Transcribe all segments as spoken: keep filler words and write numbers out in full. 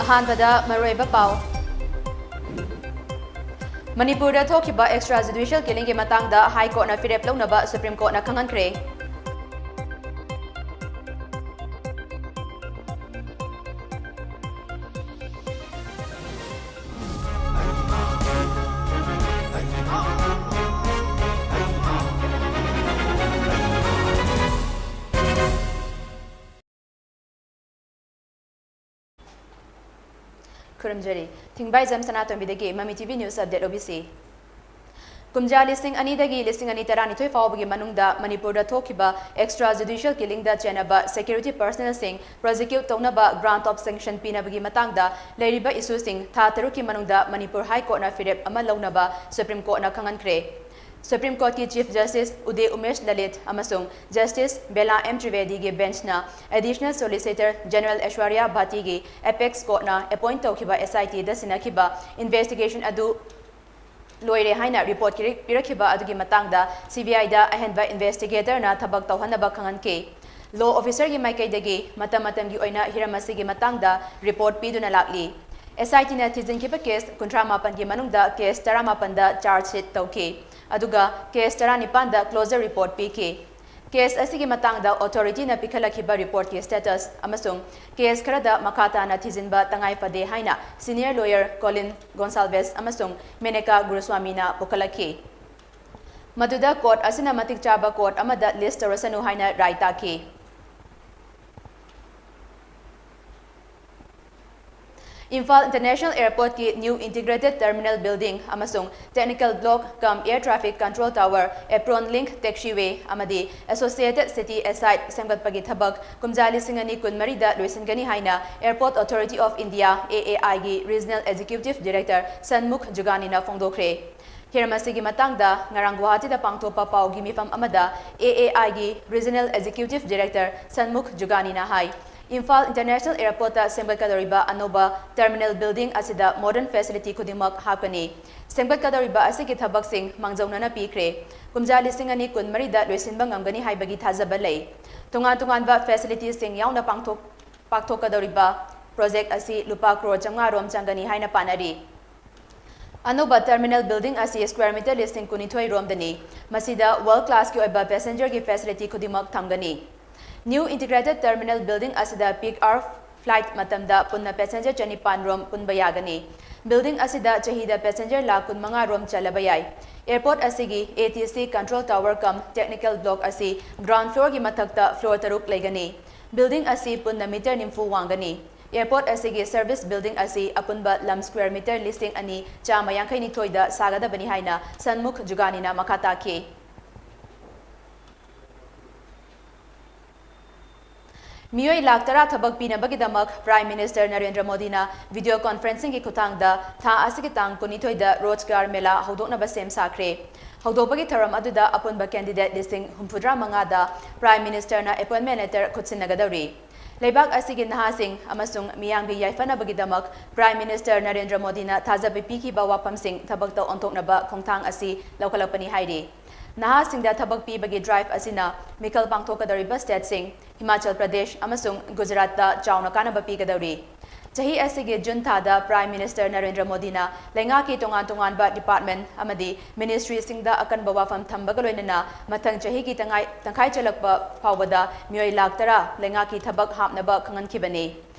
ꯑꯍꯥꯟꯕꯗ ꯃꯔꯨꯑꯣꯏꯕ ꯄꯥꯎ꯫ ꯃꯅꯤꯄꯨꯔꯗ ꯊꯣꯛꯈꯤꯕ extra judicial killingꯒꯤ ꯃꯇꯥꯡꯗ High Courtꯅ ꯐꯤꯔꯦꯞ ꯂꯧꯅꯕ Supreme Courtꯅ ꯈꯪꯍꯟꯈ꯭ꯔꯦ꯫ ꯈꯨꯔꯨꯝꯖꯔꯤ꯫ ꯊꯤꯡꯕꯥꯏꯖꯝ ꯁꯅꯥꯇꯣꯝꯕꯤꯗꯒꯤ ꯃꯃꯤ ꯇꯤ ꯚꯤ News Update ꯑꯣ ꯕꯤ ꯁꯤ꯫ ꯀꯨꯝꯖꯥ ꯂꯤꯁꯤꯡ ꯑꯅꯤꯗꯒꯤ ꯂꯤꯁꯤꯡ ꯑꯅꯤ ꯇꯔꯥꯅꯤꯊꯣꯏ ꯐꯥꯎꯕꯒꯤ ꯃꯅꯨꯡꯗ ꯃꯅꯤꯄꯨꯔꯗ ꯊꯣꯛꯈꯤꯕ extra judicial killingꯗ ꯆꯦꯟꯅꯕ security personnelꯁꯤꯡ prosecute ꯇꯧꯅꯕ grant of sanction ꯄꯤꯅꯕꯒꯤ ꯃꯇꯥꯡꯗ ꯂꯩꯔꯤꯕ issueꯁꯤꯡ ꯊꯥ ꯇꯔꯨꯛꯀꯤ ꯃꯅꯨꯡꯗ ꯃꯅꯤꯄꯨꯔ High Courtꯅ ꯐꯤꯔꯦꯞ ꯑꯃ ꯂꯧꯅꯕ Supreme Courtꯅ ꯈꯪꯍꯟꯈ꯭ꯔꯦ꯫ Supreme Courtꯀꯤ Chief Justice ꯎꯗꯦ ꯎꯃꯦꯁ ꯂꯂꯤꯠ ꯑꯃꯁꯨꯡ Justice ꯕꯦꯂꯥ ꯑꯦꯝ ꯇ꯭ꯔꯤꯕꯦꯗꯤꯒꯤ benchꯅ Additional Solicitor General ꯑꯦꯁ꯭ꯋꯥꯔꯤꯌꯥ ꯚꯥꯇꯤꯒꯤ Apex Courtꯅ appoint ꯇꯧꯈꯤꯕ S I Tꯗ ꯁꯤꯟꯅꯈꯤꯕ investigation ꯑꯗꯨ ꯂꯣꯏꯔꯦ ꯍꯥꯏꯅ report ꯀꯤꯔꯤ-, ꯄꯤꯔꯛꯈꯤꯕ ꯑꯗꯨꯒꯤ ꯃꯇꯥꯡꯗ C B Iꯗ ꯑꯍꯦꯟꯕ investigatorꯅ ꯊꯕꯛ ꯇꯧꯍꯟꯅꯕ ꯈꯪꯍꯟꯈꯤ꯫ Law officerꯒꯤ ꯃꯥꯏꯀꯩꯗꯒꯤ ꯃꯇꯝ ꯃꯇꯝꯒꯤ ꯑꯣꯏꯅ ꯍꯤꯔꯝ ꯑꯁꯤꯒꯤ ꯃꯇꯥꯡꯗ report ꯄꯤꯗꯨꯅ ꯂꯥꯛꯂꯤ꯫ S I Tꯅ ꯊꯤꯖꯤꯟꯈꯤꯕ case ꯀꯨꯟꯊ꯭ꯔꯥ ꯃꯥꯄꯟꯒꯤ ꯃꯅꯨꯡꯗ case ꯇꯔꯥꯃꯥꯄꯟꯗ charge sheet ꯇꯧꯈꯤ, ꯑꯗꯨꯒ case ꯇꯔꯥꯅꯤꯄꯥꯟꯗ closure report ꯄꯤꯈꯤ꯫ Case ꯑꯁꯤꯒꯤ ꯃꯇꯥꯡꯗ authorityꯅ ꯄꯤꯈꯠꯂꯛꯈꯤꯕ reportꯀꯤ status ꯑꯃꯁꯨꯡ case ꯈꯔꯗ ꯃꯈꯥ ꯇꯥꯅ ꯊꯤꯖꯤꯟꯕ ꯇꯉꯥꯏ ꯐꯗꯦ ꯍꯥꯏꯅ senior lawyer Colin Gonsalves ꯑꯃꯁꯨꯡ ꯃꯦꯅꯦꯀꯥ ꯒꯨꯔꯨꯁ꯭ꯋꯥꯃꯤꯅ ꯄꯨꯈꯠꯂꯛꯈꯤ꯫ ꯃꯗꯨꯗ court ꯑꯁꯤꯅ ꯃꯇꯤꯛ ꯆꯥꯕ court ꯑꯃꯗ list ꯇꯧꯔꯁꯅꯨ ꯍꯥꯏꯅ ꯔꯥꯏ ꯇꯥꯈꯤ꯫ Imphal International Airportꯀꯤ new integrated terminal building ꯑꯃꯁꯨꯡ technical block cum air traffic control tower, apron link taxiway ꯑꯃꯗꯤ associated city aside ꯁꯦꯝꯒꯠꯄꯒꯤ ꯊꯕꯛ ꯀꯨꯝꯖꯥ ꯂꯤꯁꯤꯡ ꯑꯅꯤ ꯀꯨꯟꯃꯔꯤꯗ ꯂꯣꯏꯁꯤꯟꯒꯅꯤ ꯍꯥꯏꯅ Airport Authority of India, A A Iꯒꯤ Regional Executive Director ꯁꯟꯃꯨꯈ ꯖꯨꯒꯥꯅꯤꯅ ꯐꯣꯡꯗꯣꯛꯈ꯭ꯔꯦ꯫ ꯍꯤꯔꯝ ꯑꯁꯤꯒꯤ ꯃꯇꯥꯡꯗ ꯉꯔꯥꯡ ꯒꯨꯋꯥꯍꯥꯇꯤꯗ ꯄꯥꯡꯊꯣꯛꯄ ꯄꯥꯎꯒꯤ ꯃꯤꯐꯝ ꯑꯃꯗ A A Iꯒꯤ Regional Executive Director ꯁꯟꯃꯨꯈ ꯖꯨꯒꯥꯅꯤꯅ ꯍꯥꯏ, ꯏꯝꯐꯥꯜ ꯏꯟꯇꯔꯅꯦꯁꯅꯦꯜ ꯑꯦꯌꯔꯄꯣꯔꯠꯇ ꯁꯦꯝꯒꯠꯀꯗꯧꯔꯤꯕ ꯑꯅꯧꯕ ꯇꯔꯃꯤꯅꯦꯜ ꯕꯤꯜꯗꯤꯡ ꯑꯁꯤꯗ ꯃꯣꯗꯔꯟ ꯐꯦꯁꯤꯂꯤꯇꯤ ꯈꯨꯗꯤꯡꯃꯛ ꯍꯥꯞꯀꯅꯤ꯫ ꯁꯦꯝꯒꯠꯀꯗꯧꯔꯤꯕ ꯑꯁꯤꯒꯤ ꯊꯕꯛꯁꯤꯡ ꯃꯥꯡꯖꯧꯅꯅ ꯄꯤꯈ꯭ꯔꯦ꯫ ꯀꯨꯝꯖꯥ ꯂꯤꯁꯤꯡ ꯑꯅꯤ ꯀꯨꯟꯃꯔꯤꯗ ꯂꯣꯏꯁꯤꯟꯕ ꯉꯝꯒꯅꯤ ꯍꯥꯏꯕꯒꯤ ꯊꯥꯖꯕ ꯂꯩ꯫ ꯇꯣꯉꯥꯟ ꯇꯣꯉꯥꯟꯕ ꯐꯦꯁꯤꯂꯤꯇꯤꯁꯤꯡ ꯌꯥꯎꯅ ꯄꯥꯡꯊꯣꯛ-, ꯄꯥꯡꯊꯣꯛꯀꯗꯧꯔꯤꯕ ꯄ꯭ꯔꯣꯖꯦꯛ ꯑꯁꯤ ꯂꯨꯄꯥ ꯀ꯭ꯔꯣꯔ ꯆꯥꯝꯃꯉꯥ ꯔꯣꯝ ꯆꯪꯒꯅꯤ ꯍꯥꯏꯅ ꯄꯥꯅꯔꯤ꯫ ꯑꯅꯧꯕ ꯇꯔꯃꯤꯅꯦꯜ ꯕꯤꯜꯗꯤꯡ ꯑꯁꯤ ꯁ꯭ꯀ꯭ꯋꯥꯔ ꯃꯤꯇꯔ ꯂꯤꯁꯤꯡ ꯀꯨꯟꯅꯤꯊꯣꯏ ꯔꯣꯝꯗꯅꯤ꯫ ꯃꯁꯤꯗ ꯋꯥꯔꯜꯗ ꯀ꯭ꯂꯥꯁꯀꯤ ꯑꯣꯏꯕ ꯄꯦꯁꯦꯟꯖꯔꯒꯤ ꯐꯦꯁꯤꯂꯤꯇꯤ ꯈꯨꯗꯤꯡꯃꯛ ꯊꯝꯒꯅꯤ꯫ ꯅ꯭ꯌꯨ ꯏꯟꯇꯤꯒ꯭ꯔꯦꯇꯦꯗ ꯇꯔꯃꯤꯅꯦꯜ ꯕꯤꯜꯗꯤꯡ ꯑꯁꯤꯗ ꯄꯤꯛ ꯑꯋꯥꯔ ꯐ꯭ꯂꯥꯏꯠ ꯃꯇꯝꯗ ꯄꯨꯟꯅ ꯄꯦꯁꯦꯟꯖꯔ ꯆꯅꯤꯄꯥꯟ ꯔꯣꯝ ꯄꯨꯟꯕ ꯌꯥꯒꯅꯤ꯫ ꯕꯤꯜꯗꯤꯡ ꯑꯁꯤꯗ ꯆꯍꯤꯗ ꯄꯦꯁꯦꯟꯖꯔ ꯂꯥꯈ ꯀꯨꯟꯃꯉꯥ ꯔꯣꯝ ꯆꯜꯂꯕ ꯌꯥꯏ꯫ ꯑꯦꯌꯔꯄꯣꯔꯠ ꯑꯁꯤꯒꯤ A T C control tower cum technical block ꯑꯁꯤ ꯒ꯭ꯔꯥꯎꯟ ꯐ꯭ꯂꯣꯔꯒꯤ ꯃꯊꯛꯇ ꯐ꯭ꯂꯣꯔ ꯇꯔꯨꯛ ꯂꯩꯒꯅꯤ꯫ ꯕꯤꯜꯗꯤꯡ ꯑꯁꯤ ꯄꯨꯟꯅ ꯃꯤꯇꯔ ꯅꯤꯐꯨ ꯋꯥꯡꯒꯅꯤ꯫ ꯑꯦꯌꯔꯄꯣꯔꯠ ꯑꯁꯤꯒꯤ ꯁꯔꯚꯤꯁ ꯕꯤꯜꯗꯤꯡ ꯑꯁꯤ ꯑꯄꯨꯟꯕ ꯂꯝ ꯁ꯭ꯀ꯭ꯋꯥꯔ ꯃꯤꯇꯔ ꯂꯤꯁꯤꯡ ꯑꯅꯤ ꯆꯥꯝꯃ ꯌꯥꯡꯈꯩ ꯅꯤꯊꯣꯏꯗ ꯁꯥꯒꯗꯕꯅꯤ ꯍꯥꯏꯅ ꯁꯟꯃꯨꯈ ꯖꯨꯒꯥꯅꯤꯅ ꯃꯈꯥ ꯇꯥꯈꯤ꯫ ꯃꯤꯑꯣꯏ ꯂꯥꯈ ꯇꯔꯥ ꯊꯕꯛ ꯄꯤꯅꯕꯒꯤꯗꯃꯛ ꯄ꯭ꯔꯥꯏꯝ ꯃꯤꯅꯤꯁꯇꯔ ꯅꯔꯦꯟꯗ꯭ꯔ ꯃꯣꯗꯤꯅ ꯚꯤꯗꯤꯑꯣ ꯀꯣꯟꯐꯔꯦꯟꯁꯤꯡꯒꯤ ꯈꯨꯠꯊꯥꯡꯗ ꯊꯥ ꯑꯁꯤꯒꯤ ꯇꯥꯡ ꯀꯨꯟꯅꯤꯊꯣꯏꯗ ꯔꯣꯖꯒꯥꯔ ꯃꯦꯂꯥ ꯍꯧꯗꯣꯛꯅꯕ ꯁꯦꯝ ꯁꯥꯈ꯭ꯔꯦ꯫ ꯍꯧꯗꯣꯛꯄꯒꯤ ꯊꯧꯔꯝ ꯑꯗꯨꯗ ꯑꯄꯨꯟꯕ ꯀꯦꯟꯗꯤꯗꯦꯠ ꯂꯤꯁꯤꯡ ꯍꯨꯝꯐꯨꯇꯔꯥ ꯃꯉꯥꯗ ꯄ꯭ꯔꯥꯏꯝ ꯃꯤꯅꯤꯁꯇꯔꯅ ꯑꯦꯄꯣꯏꯟꯃꯦꯟ ꯂꯦꯇꯔ ꯈꯨꯠꯁꯤꯟꯅꯒꯗꯧꯔꯤ꯫ ꯂꯩꯕꯥꯛ ꯑꯁꯤꯒꯤ ꯅꯍꯥꯁꯤꯡ ꯑꯃꯁꯨꯡ ꯃꯤꯌꯥꯝꯒꯤ ꯌꯥꯏꯐꯅꯕꯒꯤꯗꯃꯛ ꯄ꯭ꯔꯥꯏꯝ ꯃꯤꯅꯤꯁꯇꯔ ꯅꯔꯦꯟꯗ꯭ꯔ ꯃꯣꯗꯤꯅ ꯊꯥꯖꯕ ꯄꯤꯈꯤꯕ ꯋꯥꯐꯝꯁꯤꯡ ꯊꯕꯛꯇ ꯑꯣꯟꯊꯣꯛꯅꯕ ꯈꯣꯡꯊꯥꯡ ꯑꯁꯤ ꯂꯧꯈꯠꯂꯛꯄꯅꯤ ꯍꯥꯏꯔꯤ꯫ ꯅꯍꯥꯁꯤꯡꯗ ꯊꯕꯛ ꯄꯤꯕꯒꯤ ꯗ꯭ꯔꯥꯏꯚ ꯑꯁꯤꯅ ꯃꯤꯈꯜ ꯄꯥꯡꯊꯣꯛꯀꯗꯧꯔꯤꯕ ꯁ꯭ꯇꯦꯠꯁꯤꯡ, ꯍꯤꯃꯥꯆꯜ ꯄ꯭ꯔꯗꯦꯁ ꯑꯃꯁꯨꯡ ꯒꯨꯖꯔꯥꯠꯇ ꯆꯥꯎꯅ ꯀꯥꯟꯅꯕ ꯄꯤꯒꯗꯧꯔꯤ꯫ ꯆꯍꯤ ꯑꯁꯤꯒꯤ ꯖꯨꯟ ꯊꯥꯗ ꯄ꯭ꯔꯥꯏꯝ ꯃꯤꯅꯤꯁꯇꯔ ꯅꯔꯦꯟꯗ꯭ꯔ ꯃꯣꯗꯤꯅ ꯂꯩꯉꯥꯛꯀꯤ ꯇꯣꯉꯥꯟ ꯇꯣꯉꯥꯟꯕ ꯗꯤꯄꯥꯔꯠꯃꯦꯟ ꯑꯃꯗꯤ ꯃꯤꯅꯤꯁꯇ꯭ꯔꯤꯁꯤꯡꯗ ꯑꯀꯟꯕ ꯋꯥꯐꯝ ꯊꯝꯕꯒ ꯂꯣꯏꯅꯅ ꯃꯊꯪ ꯆꯍꯤꯒꯤ ꯇꯉꯥꯏ-, ꯇꯪꯈꯥꯏ ꯆꯜꯂꯛꯄ ꯐꯥꯎꯕꯗ ꯃꯤꯑꯣꯏ ꯂꯥꯈ ꯇꯔꯥ ꯂꯩꯉꯥꯛꯀꯤ ꯊꯕꯛ ꯍꯥꯞꯅꯕ ꯈꯪꯍꯟꯈꯤꯕꯅꯤ꯫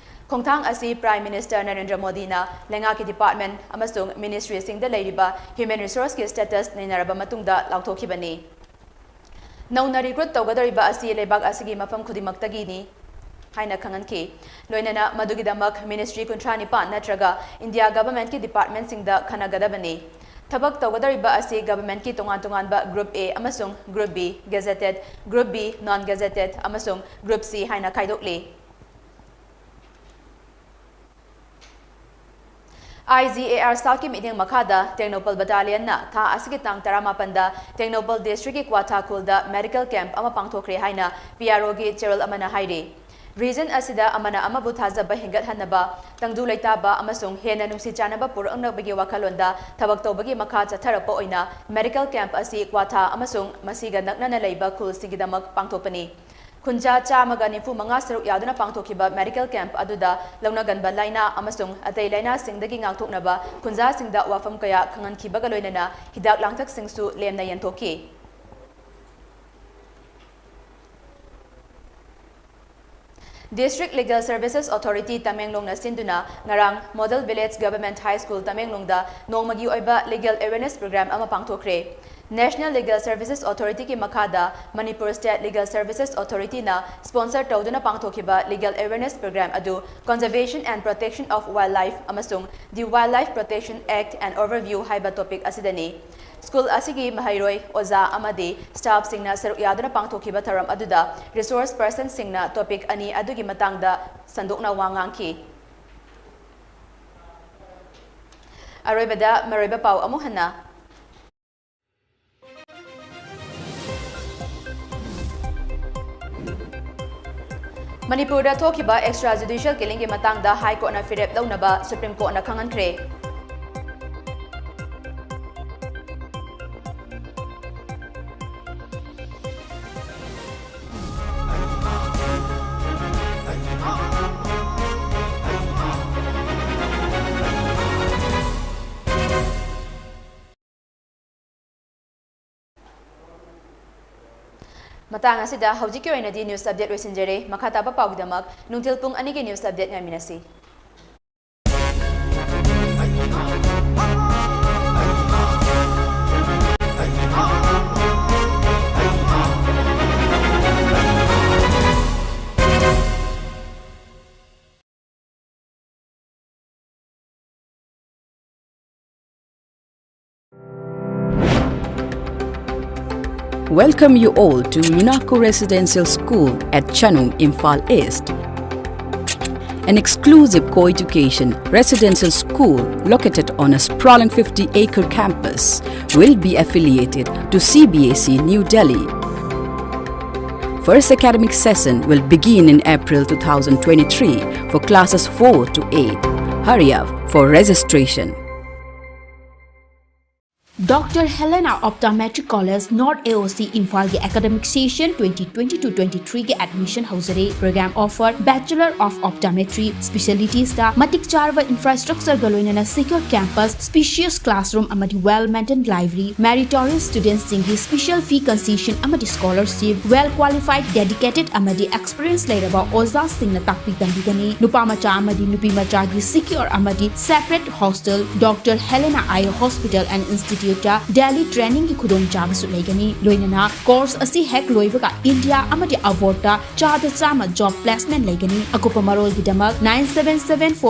ꯈꯣꯡꯊꯥꯡ ꯑꯁꯤ ꯄ꯭ꯔꯥꯏꯝ ꯃꯤꯅꯤꯁꯇꯔ ꯅꯔꯦꯟꯗ꯭ꯔ ꯃꯣꯗꯤꯅ ꯂꯩꯉꯥꯛꯀꯤ ꯗꯤꯄꯥꯔꯠꯃꯦꯟ ꯑꯃꯁꯨꯡ ꯃꯤꯅꯤꯁꯇ꯭ꯔꯤꯁꯤꯡꯗ ꯂꯩꯔꯤꯕ ꯍ꯭ꯌꯨꯃꯦꯟ ꯔꯤꯁꯣꯔꯁꯀꯤ ꯁ꯭ꯇꯦꯇꯁ ꯅꯩꯅꯔꯕ ꯃꯇꯨꯡꯗ ꯂꯥꯎꯊꯣꯛꯈꯤꯕꯅꯤ꯫ ꯅꯧꯅ ꯔꯤꯀ꯭ꯔꯨꯠ ꯇꯧꯒꯗꯧꯔꯤꯕ ꯑꯁꯤ ꯂꯩꯕꯥꯛ ꯑꯁꯤꯒꯤ ꯃꯐꯝ ꯈꯨꯗꯤꯡꯃꯛꯇꯒꯤꯅꯤ ꯍꯥꯏꯅ ꯈꯪꯍꯟꯈꯤ꯫ ꯂꯣꯏꯅꯅ ꯃꯗꯨꯒꯤꯗꯃꯛ ꯃꯤꯅꯤꯁꯇ꯭ꯔꯤ ꯀꯨꯟꯊ꯭ꯔꯥ ꯅꯤꯄꯥꯟ ꯅꯠꯇ꯭ꯔꯒ ꯏꯟꯗꯤꯌꯥ ꯒꯚꯔꯟꯃꯦꯟꯠꯀꯤ ꯗꯤꯄꯥꯔꯠꯃꯦꯟꯠꯁꯤꯡꯗ ꯈꯟꯅꯒꯗꯕꯅꯤ꯫ ꯊꯕꯛ ꯇꯧꯒꯗꯧꯔꯤꯕ ꯑꯁꯤ ꯒꯚꯔꯟꯃꯦꯟꯠꯀꯤ ꯇꯣꯉꯥꯟ ꯇꯣꯉꯥꯟꯕ ꯒ꯭ꯔꯨꯞ ꯑꯦ ꯑꯃꯁꯨꯡ group B, gazetted, group B, ꯅꯟ ꯒꯦꯖꯦꯇꯦꯗ ꯑꯃꯁꯨꯡ ꯒ꯭ꯔꯨꯞ ꯁꯤ ꯍꯥꯏꯅ ꯈꯥꯏꯗꯣꯛꯂꯤ꯫ ꯑꯥꯏ ꯖꯤ ꯑꯦ ꯑꯥꯔ ꯁꯥꯎꯠꯀꯤ ꯃꯤꯠꯌꯦꯡ ꯃꯈꯥꯗ ꯇꯦꯡꯅꯧꯄꯜ ꯕꯠꯇꯥꯂꯤꯌꯟꯅ ꯊꯥ ꯑꯁꯤꯒꯤ ꯇꯥꯡ ꯇꯔꯥꯃꯥꯄꯟꯗ ꯇꯦꯡꯅꯧꯄꯜ ꯗꯤꯁꯇ꯭ꯔꯤꯛꯀꯤ ꯀ꯭ꯋꯥꯊꯥ ꯈꯨꯜꯗ ꯃꯦꯗꯤꯀꯦꯜ ꯀꯦꯝꯞ ꯑꯃ ꯄꯥꯡꯊꯣꯛꯈ꯭ꯔꯦ ꯍꯥꯏꯅ ꯄꯤ ꯑꯥꯔ ꯑꯣꯒꯤ ꯆꯦꯔꯣꯜ ꯑꯃꯅ ꯍꯥꯏꯔꯤ꯫ Region ꯑꯁꯤꯗ ꯑꯃꯅ ꯑꯃꯕꯨ ꯊꯥꯖꯕ ꯍꯦꯟꯒꯠꯍꯟꯅꯕ, ꯇꯪꯗꯨ ꯂꯩꯇꯥꯕ ꯑꯃꯁꯨꯡ ꯍꯦꯟꯅ ꯅꯨꯡꯁꯤ ꯆꯥꯟꯅꯕ ꯄꯨꯔꯛꯅꯕꯒꯤ ꯋꯥꯈꯜꯂꯣꯟꯗ ꯊꯕꯛ ꯇꯧꯕꯒꯤ ꯃꯈꯥ ꯆꯠꯊꯔꯛꯄ ꯑꯣꯏꯅ medical camp ꯑꯁꯤ ꯀ꯭ꯋꯥꯊꯥ ꯑꯃꯁꯨꯡ ꯃꯁꯤꯒ ꯅꯛꯅꯅ ꯂꯩꯕ ꯈꯨꯜꯁꯤꯡꯒꯤꯗꯃꯛ ꯄꯥꯡꯊꯣꯛꯄꯅꯤ꯫ ꯈꯨꯟꯖꯥ ꯆꯥꯝꯃꯒ ꯅꯤꯐꯨ ꯃꯉꯥ ꯁꯔꯨꯛ ꯌꯥꯗꯨꯅ ꯄꯥꯡꯊꯣꯛꯈꯤꯕ medical camp ꯑꯗꯨꯗ ꯂꯧꯅꯒꯟꯕ ꯂꯥꯏꯅꯥ ꯑꯃꯁꯨꯡ ꯑꯇꯩ ꯂꯥꯏꯅꯥꯁꯤꯡꯗꯒꯤ ꯉꯥꯛꯊꯣꯛꯅꯕ ꯈꯨꯟꯖꯥꯁꯤꯡꯗ ꯋꯥꯐꯝ ꯀꯌꯥ ꯈꯪꯍꯟꯈꯤꯕꯒ ꯂꯣꯏꯅꯅ ꯍꯤꯗꯥꯛ ꯂꯥꯡꯊꯛꯁꯤꯡꯁꯨ ꯂꯦꯝꯅ ꯌꯦꯟꯊꯣꯛꯈꯤ꯫ District Legal Services Authority ꯇꯃꯦꯡꯂꯣꯡꯅ ꯁꯤꯟꯗꯨꯅ ꯉꯔꯥꯡ Model Village Government High School ꯇꯃꯦꯡꯂꯣꯡꯗ ꯅꯣꯡꯃꯒꯤ ꯑꯣꯏꯕ legal awareness program ꯑꯃ ꯄꯥꯡꯊꯣꯛꯈ꯭ꯔꯦ꯫ National Legal Services Authorityꯒꯤ ꯃꯈꯥꯗ Manipur State Legal Services Authorityꯅ sponsor ꯇꯧꯗꯨꯅ ꯄꯥꯡꯊꯣꯛꯈꯤꯕ legal awareness program ꯑꯗꯨ Conservation and Protection of Wildlife ꯑꯃꯁꯨꯡ The Wildlife Protection Act, an Overview ꯍꯥꯏꯕ topic ꯑꯁꯤꯗꯅꯤ꯫ School ꯑꯁꯤꯒꯤ ꯃꯍꯩꯔꯣꯏ, ꯑꯣꯖꯥ ꯑꯃꯗꯤ staffꯁꯤꯡꯅ ꯁꯔꯨꯛ ꯌꯥꯗꯨꯅ ꯄꯥꯡꯊꯣꯛꯈꯤꯕ ꯊꯧꯔꯝ ꯑꯗꯨꯗ resource personꯁꯤꯡꯅ topic ꯑꯅꯤ ꯑꯗꯨꯒꯤ ꯃꯇꯥꯡꯗ ꯁꯟꯗꯣꯛꯅ ꯋꯥ ꯉꯥꯡꯈꯤ꯫ ꯑꯔꯣꯏꯕꯗ ꯃꯔꯨꯑꯣꯏꯕ ꯄꯥꯎ ꯑꯃꯨꯛ ꯍꯟꯅ꯫ ꯃꯅꯤꯄꯨꯔꯗ ꯊꯣꯛꯈꯤꯕ extra judicial killingꯒꯤ ꯃꯇꯥꯡꯗ High Courtꯅ ꯐꯤꯔꯦꯞ ꯂꯧꯅꯕ Supreme Courtꯅ ꯈꯪꯍꯟꯈ꯭ꯔꯦ꯫ ꯃꯇꯥꯡ ꯑꯁꯤꯗ ꯍꯧꯖꯤꯛꯀꯤ ꯑꯣꯏꯅꯗꯤ news update ꯂꯣꯏꯁꯤꯟꯖꯔꯦ꯫ ꯃꯈꯥ ꯇꯥꯕ ꯄꯥꯎꯒꯤꯗꯃꯛ ꯅꯨꯡꯊꯤꯜ ꯄꯨꯡ ꯑꯅꯤꯒꯤ news update ꯉꯥꯏꯃꯤꯟꯅꯁꯤ꯫ Welcome you all to Unako Residential School at Chanung, Imphal East. An exclusive co-education residential school located on a sprawling fifty-acre campus will be affiliated to C B S E New Delhi. First academic session will begin in April two thousand twenty-three for classes four to eight. Hurry up for registration. Doctor Helena Optometric College, North A O C, Imphal ꯒꯤ academic session twenty twenty-two twenty-three ꯒꯤ admission ꯍꯧꯖꯔꯦ꯫ Program offer: Bachelor of Optometry, speciality ꯁꯇ ꯃꯇꯤꯛ ꯆꯥꯔꯕ infrastructure ꯒ ꯂꯣꯏꯅꯅ secure campus, spacious classroom ꯑꯃꯗꯤ well maintained library, meritorious students ꯁꯤꯡꯒꯤ special fee concession ꯑꯃꯗꯤ scholarship, well qualified, dedicated ꯑꯃꯗꯤ experience ꯂꯩꯔꯕ ꯑꯣꯖꯥꯁꯤꯡꯅ ꯇꯥꯛꯄꯤ ꯇꯝꯕꯤꯒꯅꯤ꯫ ꯅꯨꯄꯥ ꯃꯆꯥ ꯑꯃꯗꯤ ꯅꯨꯄꯤ ꯃꯆꯥꯒꯤ secure ꯑꯃꯗꯤ separate hostel꯫ Doctor Helena Eye Hospital and Institute ꯇ Delhi training ꯒꯤ ꯈꯨꯗꯣꯡꯆꯥꯕꯁꯨ ꯂꯩꯒꯅꯤ꯫ ꯂꯣꯏꯅꯅ course ꯑꯁꯤ ꯍꯦꯛ ꯂꯣꯏꯕꯒ India ꯑꯃꯗꯤ abroad ꯇ ꯆꯥꯗ ꯆꯥꯝꯃ job placement ꯂꯩꯒꯅꯤ꯫ ꯑꯀꯨꯞꯄ ꯃꯔꯣꯜꯒꯤꯗꯃꯛ nine seven seven four